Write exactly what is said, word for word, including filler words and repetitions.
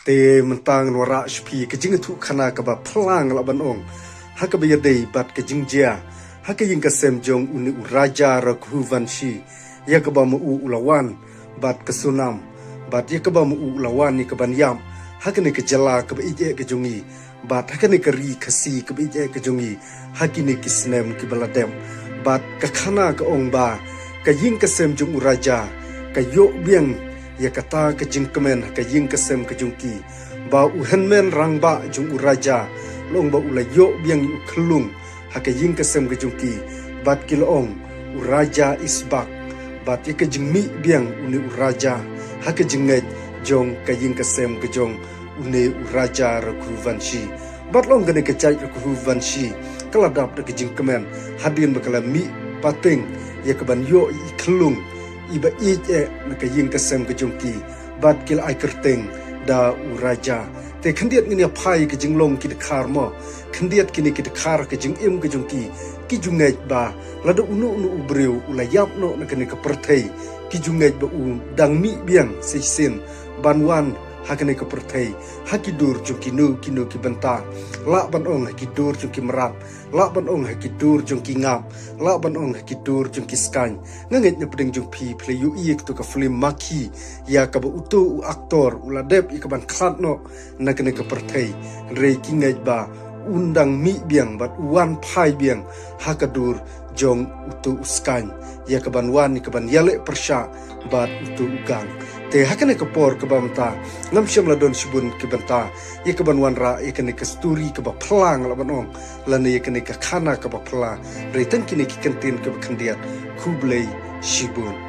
Te mynta ngan wanrah sha phi ka jingïathuhkhana kaba phylla nga lah ban ong ha kaba ïadei bad ka jingjia ha ka ïing ka sem jong une u Raja Raghuvanshi, ïa kaba ma u u la wan bad ka Sonam, bad ïa kaba ma u u la wan ïa kaban ïap ha kane ka jylla kaba ïeit eh ka jong ngi, bad ha kane ka ri Khasi kaba ïeit eh ka jong ngi, ha kine ki snem kiba la dep. Bad ka khana ka ong ba ka ïing ka sem jong u Raja ka ïoh biang ïa kata ka jingkmen ha ka ïing ka sem ka jong ki, ba u hynmen rangbah jong u Raja la ong ba u la ïoh biang ïa u khyllung ha ka ïing ka sem ka jong ki, bad ki la ong u Raja is back. Bad ïa ka jingmih biang une u Raja ha ka jingngeit jong ka ïing ka sem ka jong une u Raja Raghuvanshi. Bad la ong kane ka jait Raghuvanshi ka la dap da ka jingkmen hadien ba ka la mih pateng ïa kaban ïoh ïa i khyllung iba ïeit eh na ka ïing ka sem ka jong ki, bad ki la ai kyrteng da u Raja. Te khyndiat ngin ïa phai ka jinglong ki dkhar mo, khyndiat kine ki dkhar ka jingim ka jong ki, ki ju ngeit ba lada uno uno u briew u la ïap noh na kane ka pyrthei, ki ju ngeit ba u dang mih biang shisien ban wan ha kane ka pyrthei ha ki dur jong kino kino ki bynta, lah ban ong ha ki dur jong ki mrad, lah ban ong ha ki dur jong ki ngap, lah ban ong ha ki dur jong ki skaiñ. Nga ngeit na pdeng jong phi phi la ïohi ïa kato ka film Makhi, ïa kaba uto u aktor u la dep ïa kaban khlad noh na kane ka pyrthei. Hynrei ki ngeit ba un dang mih biang bad u wan phai biang ha ka dur jong uto u skaiñ, ïa kaban wan ïa kaban ïaleh pyrshah bad uto u gang. Te ha kane ka por kaba mynta ngam shym la don shibun ki bynta ïa kaban wanrah ïa kane ka story kaba phylla nga lah ban ong, lane ïa kane ka khana kaba phylla. Hynrei tang kine ki kyntien kiba khyndiat. Khublei shibun.